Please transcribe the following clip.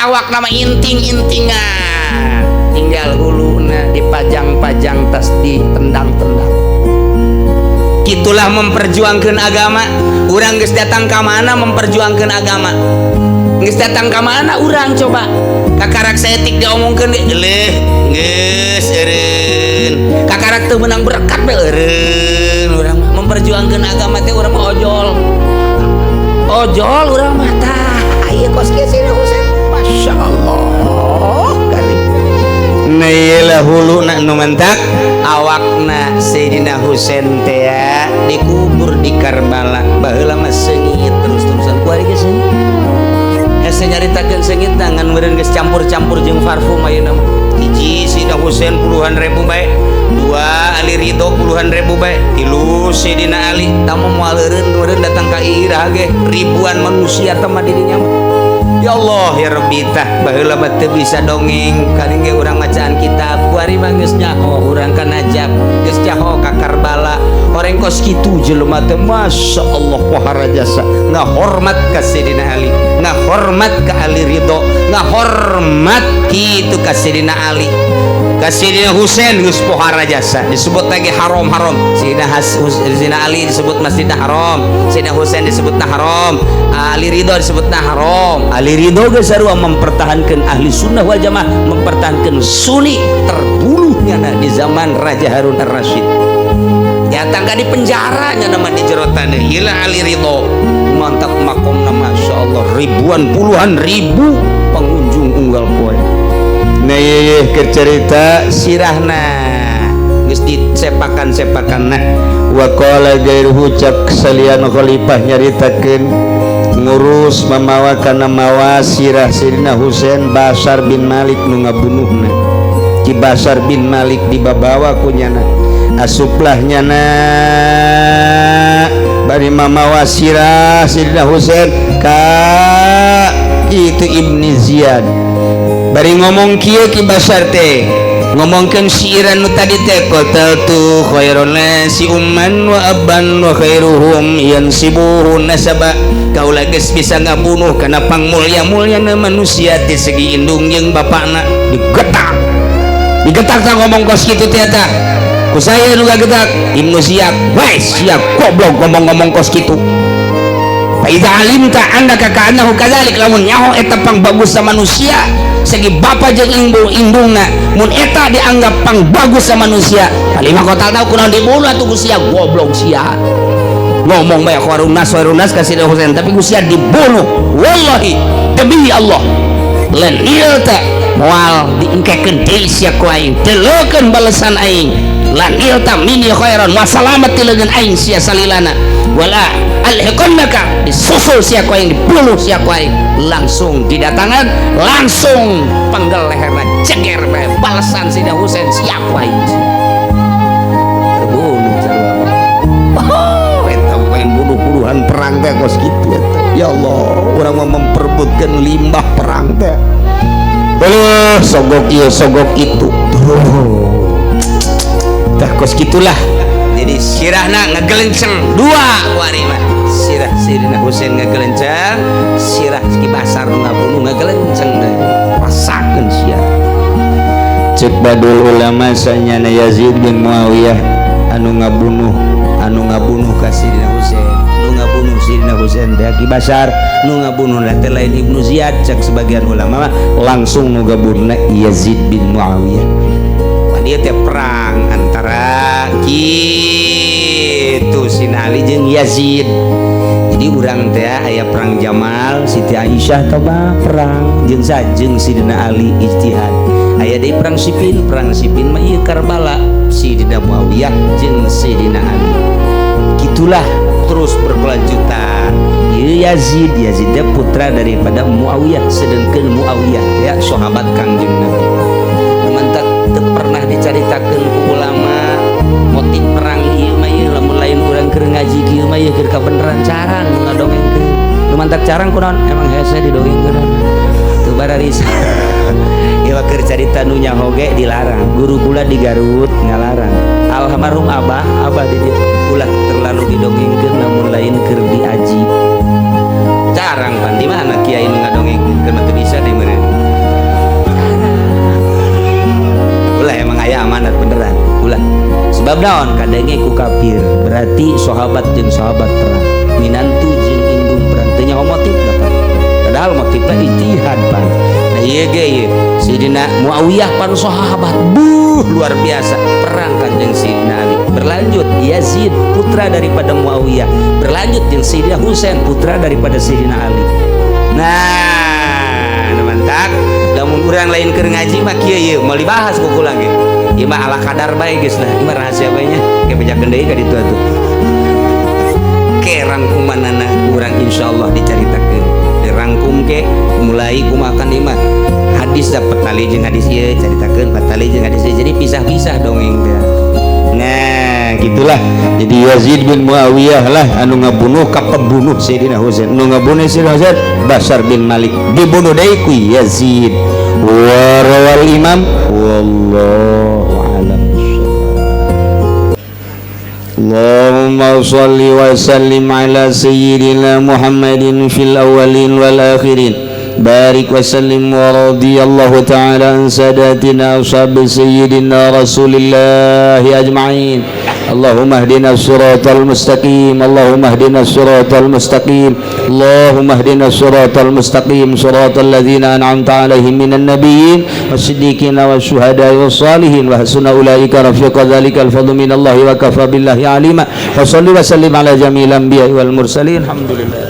Awak nama inting-intingan, tinggal huluna dipajang-pajang, tas ditendang-tendang. Gitulah memperjuangkan agama. Urang geus datang ka mana memperjuangkan agama? Geus datang ka mana urang coba? Kakarak saeutik diomongkeun ge geuleuh, geus eureun. Kakarak teu meunang berkat we, eureun. Urang mah memperjuangkan agama teh urang mah ojol. Ojol urang mah. Tah, ieu kos kieu Sayyidina Husain. Masya Allah. Karib. Nah, ieu huluna nu mantak awakna Sayyidina Husain teh dikubur di Karbala. Baheula mah seungit terus-terusan, kuari ge seungit. Hese nyaritakeun seungit ngan meureun geus campur-campur jeung parfum ayeuna mah. Hiji Sayyidina Husain puluhan ribu bae, dua Ali Ridho puluhan ribu bae, tilu Sayyidina Ali tamu moal eureun meureun datang ka irah ge ribuan manusia teh mah di dinya mah. Ya Allah ya Rabbi, tah baheula mah teu bisa dongeng karing ge urang macaan kitab, kuari mah geus nyaho urang ka Najaf, geus nyaho ka Karbala. Orang kos kitu jelema teh, Masya Allah, pohara jasa, ngahormat ka Sayyidina Ali, ngahormat ka Ali Ridho, ngahormat kitu ka Sayyidina Ali, ka Sayyidina Husain geus pohara jasa disebut lagi haram-haram. Sayyidina Sayyidina Ali disebut Masjidna Haram, Sayyidina Husain disebutna haram, Ali Ridho disebutna haram. Ali Ridho geus sarua mempertahankan ahli sunnah wal jamaah, mempertahankan Sunni, terbunuhnya nah di zaman Raja Harun ar-Rasyid, nyata nggak di penjara nya nama di jero taneuh. Ieu Ali Ridho mantap makomna, Masya Allah, ribuan puluhan ribu pengunjung unggal poe. Nah, ieu keur cerita sirahna geus disepakan-sepakan. Nah, wa qala gairuhu, cak salian khalifah nyaritakeun ngurus mamawa kana mawa sirah Sayyidina Husain, Basar bin Malik nu ngabunuhna. Ki Basar bin Malik dibabawa ku nyana, asuplah nyana bari mamawa sirah Sayyidina Husain ka itu Ibni Ziyad, bari ngomong kieu. Ki Basar teh ngomongkeun siiran nu tadi teh, qataltu khairan nasi umman wa abban wa khairuhum yansibuhu nasaba. Kaula geus bisa ngabunuh kana pangmulia-muliana manusia ti segi indung jeung bapakna. Digetak, digetak tah ngomong kos kitu teh. Eta ku saya nu gagetak Ibnu Ziyad, "Weh sia goblok, ngomong-ngomong kos kitu. Fa idza alimta annaka ka'annahu kadzalik, lamun nyaho eta pang bagus manusia segi bapa jeung indung indungna, mun eta dianggap pang bagus sama manusia, palima qatalta, kunaon dibunuh atuh ku sia? Goblok sia, ngomong bae khairun nas, khairun nas ka Sayyidina Husain, tapi ku sia dibunuh. Wallahi, demi Allah, lan ta moal diengkekeun deui sia ku aing, teleukeun balesan aing. Lan ilta minni khairan wa salamat ti leungeun aing sia salilana, wala alhiqannaka, disusul sia ku aing, dibunuh sia ku aing." Langsung didatangan, langsung penggal leherna, ceger bae balesan Sayyidina Husain, sia ku aing terbunuh sarua. Oh, eta main bunuh-bunuhan perang teh kos kitu eta. Ya Allah, urang mah memperebutkan limbah perang teh. Boleh sogok ieu, sogok itu. Tuh. Tah, kos gitulah. Jadi sirahna ngegelenceng dua kuari mah. Sirah Sayyidina Husain ngegelenceng, sirah Ki Basar nu ngabunuh ngegelenceng deh. Rasakeun sia. Cek ba'dul ulama, sanyana Yazid bin Muawiyah anu ngabunuh ka Sayyidina Husain. Nu ngabunuh Sayyidina Husain teh Ki Basar, nu ngabunuh teh lain Ibnu Ziyad. Cek sebagian ulama mah langsung nu ngabunuhna Yazid bin Muawiyah. Wah, dia teh perang antara gitu Sina Ali jeung Yazid. Jadi urang teh aya perang Jamal, Siti Aisyah toba perang jeung sajeng Sidina Ali ijtihad. Aya deui perang Siffin, perang Siffin mah ieu Karbala, Sidina Muawiyah jeung Sidina Ali. Gitulah terus berkelanjutan. Ieu Yazid, Yazid teh putra daripada Muawiyah, sedangkan Muawiyah ya sahabat Kangjeng Nabi. Mantak teu pernah dicaritakeun ku ulama motif perang ieu mah. Ieu lamun lain urang keur ngaji kieu mah, ieu keur kabeneran carang nu ngadongengkeun. Nu mantak carang kunaon? Emang hese didongengkeun teu bararisa. Ieu mah keur carita nu nyaho ge dilarang. Guru kula di Garut ngalarang, almarhum abah, abah di dieu, ulah terlalu didongengkeun lamun lain keur diaji. Carang pan di mana kiai nu ngadongengkeun? Keur mah teu bisa deui meureun. Sebab naon? Kadenge ku kafir, berarti sahabat jeung sahabat perang, minantu jeung indung perang. Teu nyaho motif dapat, padahal motifnya ijtihad pan. Nah, ieu ge ieu Sidina Muawiyah pan sahabat, buh, luar biasa perang kan jeung Sidina Ali. Berlanjut Yazid, putra daripada Muawiyah, berlanjut jeung Sidina Husain, putra daripada Sidina Ali. Nah, mantap. Lamun urang lain keur ngaji mah kieu, ieu mau dibahas ku kula ge. Ieu mah ala kadar bae geus lah, ieu mah rahasia bae nya. Ke bejakeun deui ka ditu atuh. Ke rangkumanana urang insyaallah dicaritakeun. Dirangkum ke mulai kumakan ieu mah hadis dapat tali jeung hadis ieu, caritakeun patali jeung hadis ieu, jadi pisah-pisah dongeng teh. Nah, gitulah. Jadi Yazid bin Muawiyah lah anu ngabunuh ka pembunuh Sayyidina Husain. Nu ngabunuh Sayyidina Husain Basar bin Malik, dibunuh deui ku Yazid. Wa rawal imam, wallahu a'lam. اللهم صل وسلم على سيدنا محمد في الأولين والآخرين، بارك وسلم، ورضي الله تعالى عن ساداتنا أصحاب سيدنا رسول الله أجمعين. اللهم اهدنا الصراط المستقيم، اللهم اهدنا الصراط المستقيم، اللهم اهدنا الصراط المستقيم، صراط الذين أنعمت عليهم من النبيين والصديقين والشهداء والصالحين، وحسن أولئك رفيقا. ذلك الفضل من الله وكفى بالله عليما. وصل وسلم على جميع الأنبياء والمرسلين. الحمد لله.